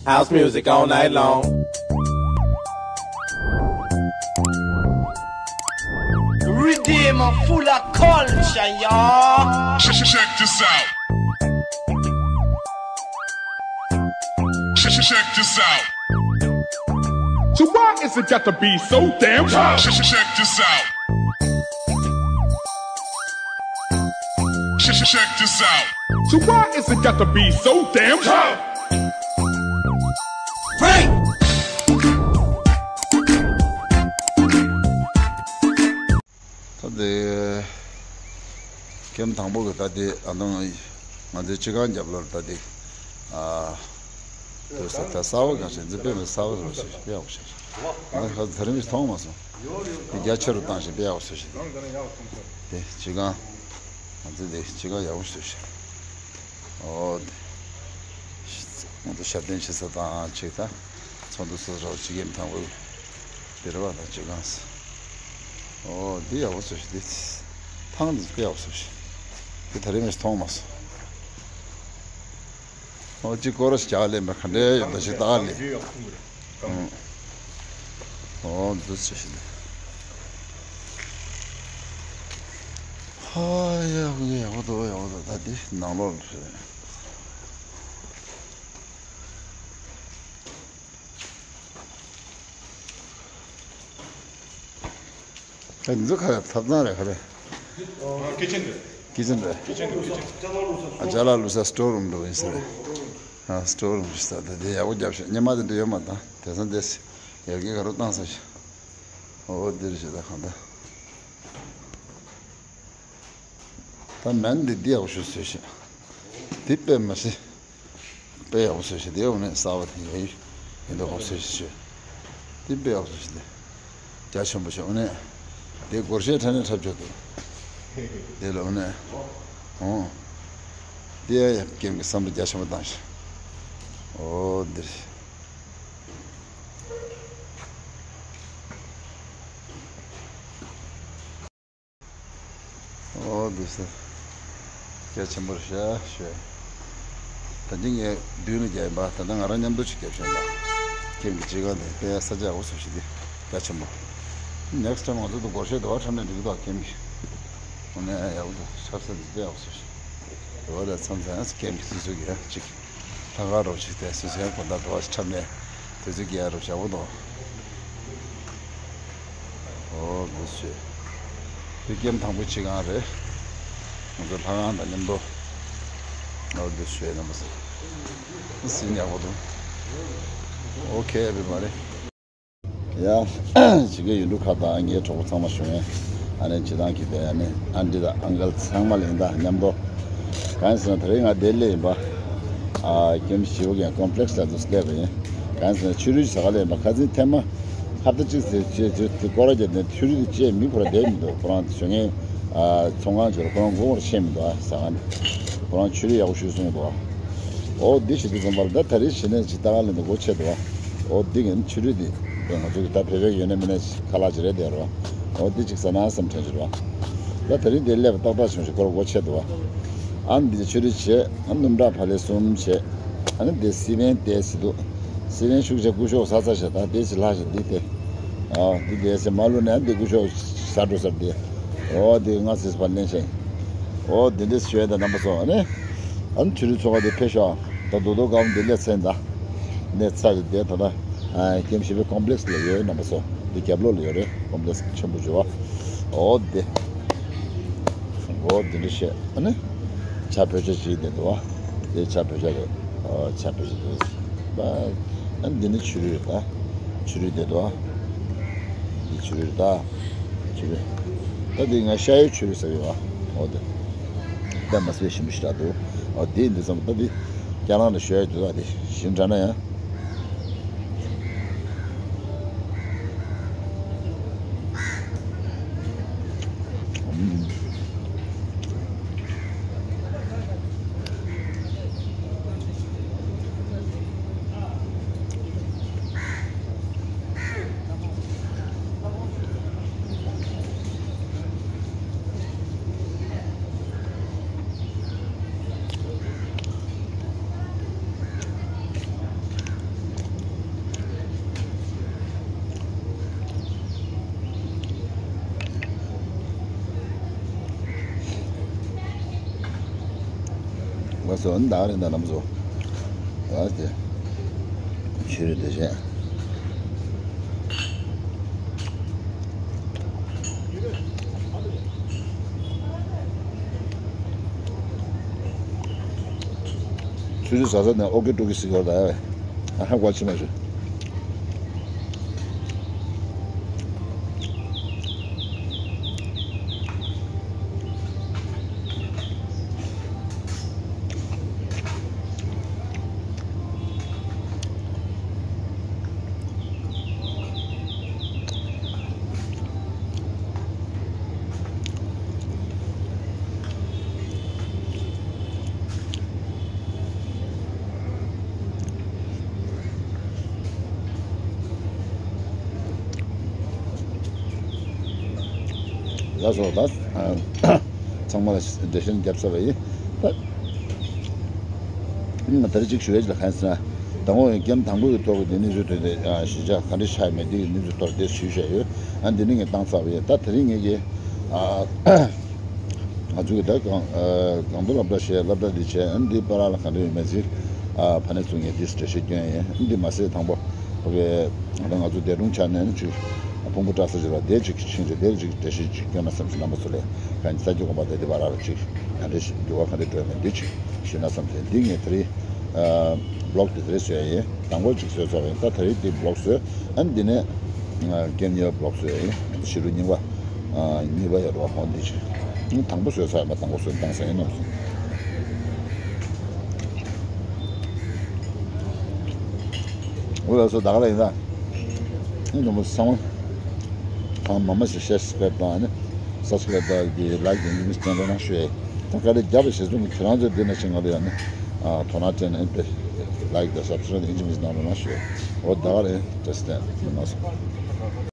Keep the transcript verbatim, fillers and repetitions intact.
House music all night long. Redeem full of culture, y'all. Check, check, check this out. Check, check, check this out. So why is it got to be so damn tough? Check, check, check this out. Check, check, check this out. So why is it got to be so damn tough? Break! ད་དེ། ཀེམ་དང་པོ་གི་ད་དེ་ཨ་ནང་ང་ཚོའི་སྤྱི་ཁང་རྒྱབ་ལོར་ད་དེ། ཨ། དེ་ས་ད་གསར་པ་གང་ཞིག་འཛིན་སྤེལ་མི་གསར་པ་རོ་ཞིག་དཔེ་ཡག་པོ་ཞིག་ང་ཁ་ད་རིང་མཐོང་མ་སོང་། དེ་རྒྱ་ཆེ་རུ་བཏང་ཞིག་དཔེ་ཡག་པོ་ཞིག་དེ་སྤྱི་ཁང་། ང་ཚོའི་དེ་སྤྱི་ཁང་ཡག་པོ་ཞིག་ཨོ་དེ། ང་ཚོ་ཞབས་བརྟན་ཆེ་ས་དང་ཅིག་ད། ཚོགས་འདུ་སོ་སོ་ཅིག་ཡིན་དང་པོ། སྡེ་ར་བ་དང་ཅིག་གང་ས། ཨོ་འདི་ཡག་པོ་བཟོ་ཞིག་འདི། ཐང་འདི་དཔེ་ཡག་པོ་བཟོ་ཞིག་འདི་ད་རེས་མེད་མཐོང་མ་སོང་། ཨོ་ཅིག་སྐོར་ར་ཞིག་རྒྱག་ལེན་པ་ག་འདྲའི་ཡོད་ད་ཞིག་ད་ལེ། ཨོ་འདི་བཟོ་ཞིག་འདི། ཧ་ཡག་པོ་འདུག་ཡག་པོ་འདུག་ད་འདི་ནང་ལོགས་ལ་རེད། ཨ་འདི་ཚོ་ག་རེ་ཐབ་ཚང་རེད་ག་རེ། ཨ་ཀི་ཆན་རེད། ཀི་ཆན་རེད། ཀི་ཆན་རེད་ཀི་ཆན། ཨ་ཅ་ལག་བླུགས་ས་སི་ཊོར་རུམ་འགྲོ་ཡིན་ས་རེད། ཨ་སི་ཊོར་རུམ་ཞིག་ས་དེ་དེ་ཡག་པོ་རྒྱབ་ཤག་སྔོན་མ་དེ་འདྲ་ཡོད་མ་དང་དེང་སང་དེ་ཡར་རྒྱས་ག་རུ་བཏང་ས་ཞིག་ཨོ་འདི་རེད་ཞེ་ད་གང་ལྟར། ད་མན་འདི་འདི་ཡག་པོ་ཞིག་བཟོས་ཤག་འདི་དཔེ་མ་སྲིད། དཔེ་ཡག་པོ་བཟོས་ཤག་འདི་འོ་ནས་གསར་པ་དེ་ཡ་ཡི་ཡིན་འདི་ཡག་པོ་བཟོས་ཤག་འདི་དཔེ་ཡག་པོ་བཟོས་ཤག་འདི་རྒྱ་ཆེན་པོ་ཞིག་འོ་ནས་འདི་སྒོར་གཞས་འཁྲབ་ནས་འཁྲབ་ཆོག་འདུག་འདི་ལ་འོ་ནས་ཨོ་འདི་ཡ་ཡ་ཀེམ་གི་བསམ་བློ་རྒྱ་ཆེན་པོ་བཏང་ཤག་ཨོ་འདི་རེད། ཨོ་འདུག་སེ། སྐད་ཆེན་པོ་རེད་ཤག་ཞུ། ད་གིན་ངས་མདུན་ལ་རྒྱག་ཡིན་པ་ད་ལྟ་ང་རང་མཉམ་དུ་ཅིག་རྒྱབ་ཤག་ཡིན་པ། ཁྱེད་ཀྱི་ཅིག་ག་ནས་དཔེ་ས་ཆ་ཡག་པོ་བཟོ་ཞིག་འདི་སྐད་ཆེན་པོ། ནེག་སི་ཊེམ་ང་ཚོ་དུ་སྒོར་གཞས་དུ་བ་འཁྲབ་ནས་འགྲིག་གི་འདུག་ཁྱེད་ཀྱི། འོ་ན་ཡག་པོ་འདུག་འཁྲབ་ས་འདི་དཔེ་ཡག་པོ་བཟོ་ཞིག་དུ་བ་ལ་མཚམས་མཚམས་ཁྱེད་ཀྱི་སུ་སུ་གི་ཅིག་ལྷག་དཀར་རོགས་ཤིག་དེ་སུ་སུའི་གོ་ད་འགྲོ་བ་ཞིག་འཁྲབ་ནས་དུས་ཚོད་སྐྱེལ་ཡ་རོགས་བྱ་བོ་དང་། ཨོ་འདི་ཞེས། དེ་ཀེམ་དང་པོ་ཅིག་གང་རེད། ང་ཚོ་ལྷ་ཁང་དང་མཉམ་དུ། ཨོ་འདི་ཞེས་རྣམ་པ་ཚོ། སྲིད་ཉག་པོ་འདུག་ཨོ་ཁེ་ཨེ་བི་རི་བྷ་ཌི། ཡ། ཇི་གེ་ཡུལ་གྲུ་ཁག་དང་ངའི་གྲོགས་པོ་ཚང་མ་བྱུང་ངས། ཨ་ནེ་སྤྱི་བཏང་གི་དེ་ཨ་ནེ་ཨན་ཊི་དང་ཨང་ཀལ་ཚང་མ་ལ་ཡིན་ད་མཉམ་དུ། གང་ཡིན་ཟེར་ན་དེ་རིང་ང་ལྡི་ལི་ཡིན་པ། ཨ་ཀེམ་ཞི་བོ་གན་ཀོམ་པི་ལེགས་ལ་དུ་སླེབས་པ་ཡིན། གང་ཡིན་ཟེར་ན་ཆུ་རུད་ཟ་ག་ལ་ཡིན་པ་ཁ་སང་ཐེངས་མ་ཧབ་ཏ་གཅིག་ཟེར་བྱས་བྱས་དེ་སྐོར་ར་རྒྱབ་ནས་ཆུ་རུད་དེ་བཅད་མི་ཁོ་ར་བསྡད་མི་འདུག་ཁོ་རང་ཞོ་ངན་ཨ་ཚོང་ཁང་ཅིག་ལ་ཁོ་རང་མགོ་བོར་ཤེས་མི་འདུག་ཨ་ཟ་ག་ནས་ཁོ་རང་ཆུ་རུད་ཡག་པོ་ཞུས་གསུངས་འདུག་ཨ། ཨོ་འདི་ཞིག་འདི་ཚོ་མར་ད་ད་རེས་ཞི་ནས་ཇི་ལྟ་ག་ལ་འདི་སྒོ་ཕྱེ་འདུག་ཨ། ཨོ་འདི་གིན་ཆུ་རུད་འདི་ང་ཚོ་གི་ད་བོད་པའི་ཡོད་ན་མིན་ན་ཁ་ལག་ཅིག་རེད་དེ་རོ། ཨོ་འདི་ཅིག་ཟ་ན་བསམ་དྲན་ཅིག་རོ། ད་ད་རིང་འདི་སླེབས་ཏག་ཏག་བྱུང་ཞིག་སྐོར་སྒོ་ཕྱེ་འདུག་ཨ། ཨ་འདི་ཆུ་རུད་བྱས་ཨ་སྣུམ་བྲག་ཕ་ལེ་གསུམ་བྱས། ཨ་ནི་འདི་སི་པན་དེ་སི་འདུག་སི་པན་ཤུགས་ཆེ་སྐུ་ཞོགས་ས་ཚ་ཞེ་ད་དེ་ཅིག་ལྷག་ཞིག་འདི་དེ། ཨ་འདི་དེ་སི་མ་ལུ་ནས་འདི་སྐུ་ཞོགས་ས་འགྲོ་སར་འདི། ཨོ་འདི་ང་སི་སི་ཕ་ལེན་ཤེས། ཨོ་འདི་འདྲས་ཞུ་ཡ་ད་རྣམ་པ་ཚོ་ཨ་ནི། ཨ་ནི་ཆུ་རུད་ཚོ་བ་འདི་ཕེབས་ཤོག་ད་རྡོ་རྡོ་སྒམ་འདི་སླེབས་ཚེ་ད། གནས་ཚ་རེད་དེ་ད་ལྟ་ཀེམ་ཞི་བའི་ཀོམ་པི་ལེགས་ལ་ཡོད་རྣམ་པ་ཚོ་འདི་རྒྱབ་ལོགས་ལ་ཡོད་རེད་ཀོམ་པི་ལེགས་ཆེན་པོ་བྱུ་བ་ཨོ་དེ་ཨོ་དེ་འདྲ་བཤད་ཨ་ནི་ཇ་བོད་ཇ་ཅིག་དེ་འདུག་ཨ་དེ་ཇ་བོད་ཇ་རེད་ཨོ་ཇ་བོད་ཇ་དེ་ཨ་འདི་ནི་ཆུ་རུད་རེད་ད་ཆུ་རུད་དེ་འདུག་ཨ་འདི་ཆུ་རུད་རེད་ད། ཆུ་རུད། ད་འདི་ང་ཤ་ཡོད་ཆུ་རུད་ཟེར་ཡོད་ཨ། འོ་དེ། ད་མ་སེ་ཞིམ་པོ་ཞིག་རག་འདུག་ཨོ་དེ་འདི་ཙམ་ད་འདི། སྐྱ་ལང་ལ་ཞོལ་དུ་ད་འདི་ཞིམ་དྲགས་ན་ཡང་། ང་ཚོ་ཨ་ནི་ད་རེས་ད་ལམ་བཟོ། ཨ་དེ། ཆུ་རུད་དེ་བཞིན། ཆུ་རུད་ཟ་ས་ནས་ཨོ་ཀེ་ཀྲུ་གི་སི་གོ་ད་ཡ། ཨ་ཧ་གོ་ཆི་མ་ཞུ། ལགས་སོ། ད་ཚང་མ་ལ་འགྲེལ་བཤད་བརྒྱབ་ཚར་བ་ཡིན། ད་ང་ད་རེས་གཅིག་ཞུ་ཡས་ལ་གང་ཟེར་ན། དང་པོ་ཀེམ་དང་པོ་གི་ཐོག་གི་དེ་གནས་ཚུལ་དེ་དེ་གཞིས་ཆགས་ག་འདྲ་ཆགས་མེད་དེ་གི་གནས་ཚུལ་ཐོག་དེ་ཞུས་བཞག་ཡོད། ཨ་འདི་ནི་ངས་བཏང་ཚར་བ་ཡིན། ད་དེ་རིང་ངས་ཀྱི་ང་ཚོ་གི་ད་གང་གང་དུ་སློབ་གྲྭ་བཤད་སློབ་གྲྭ་འདི་བྱས། ཨ་འདི་པ་ར་ལ་ག་འདྲ་ཡོད་མེད་ཅིག་ཨ་ཕ་ནས་ཚུར་ངས་དེ་འགྲེལ་བཤད་སྐྱོན་ཡིན། ཨ་འདི་མ་ཟད་དང་པོ་ཨོ་ཀེ། ད་ང་ཚོ་འདས་གྲོངས་ཆགས་ནས་ནི་ཅིག་ཕུང་པོ་བཀྲ་ས་ཅིག་ལ་དེ་ཅིག་ཕྱིན་རྗེས་དེ་ཅིག་འགྲེལ་བཤད་ཅིག་སྐྱོན་ན་བསམ་ཞིག་རྣམ་པ་ཚོ་ལས་གང་ཡིན་ས་སྐྱ་དགོན་པ་དེ་འདི་པ་ར་ལ་ཅིག་ག་འདྲ་ཞིག་འགྱུར་བ་ག་འདྲ་འགྲོ་ཡོད་མེད་འདི་ཅིག་ཞུས་ན་བསམ་ཞིག་འདི་ངས་དེ་རིང་ཨ་བི་ལོག་དེ་དེ་རིང་བཟོས་ཡིན། དང་པོ་ཅིག་བཟོས་ཚར་བ་ཡིན། ད་དེ་རིང་འདི་བི་ལོག་བཟོས། ཨ་ནི་འདི་ནས་ཀེམ་གཉིས་པ་བི་ལོག་བཟོས་ཡིན། ཕྱི་ལོ་གཉིས་པ་ཨ་གཉིས་པ་ཡོད་རེད་བ། ཧོ་འདི་ཅིག་ཨ་དང་པོ་བཟོས་ཚར་ཡིན་པ། དང་པོ་བཟོས་བཏང་ས་ཡིན་ནམ་སོང་། འོ་ལགས་སོ། ད་ག་རང་ཡིན་ད། ཨ་འདི་མོ་ཚང་མ་ཚང་མ་མང་མང་ཞིག་ཤེར་སབ་སི་ཀ་རེབ་དང་ཨ་ནི་སབ་སི་ཀ་རེབ་དང་གི་ལའིག་དང་ཡིན་མིན་སྤྲད་རོགས་གནང་ཞུ་ཡས། ད་ག་རེ་རྒྱབ་པ་ཞེ་ཚོང་གི་ཁྱེད་རང་ཚོས་འདི་ནས་ཕྱིན་ག་ལ་ཡ་ནི་ཨ་དོ་སྣང་སྤྲད་ནས་ཨ་ནི་ལའིག་དང་སབ་སི་ཀ་རེབ་དང་ཡིན་གཅིག་མིན་གཅིག་གནང་རོགས་གནང་ཞུ་ཡས། འོ་ད་ག་རང་ཡིན། བཀྲ་ཤིས་བདེ་ལེགས། མ་སོང་།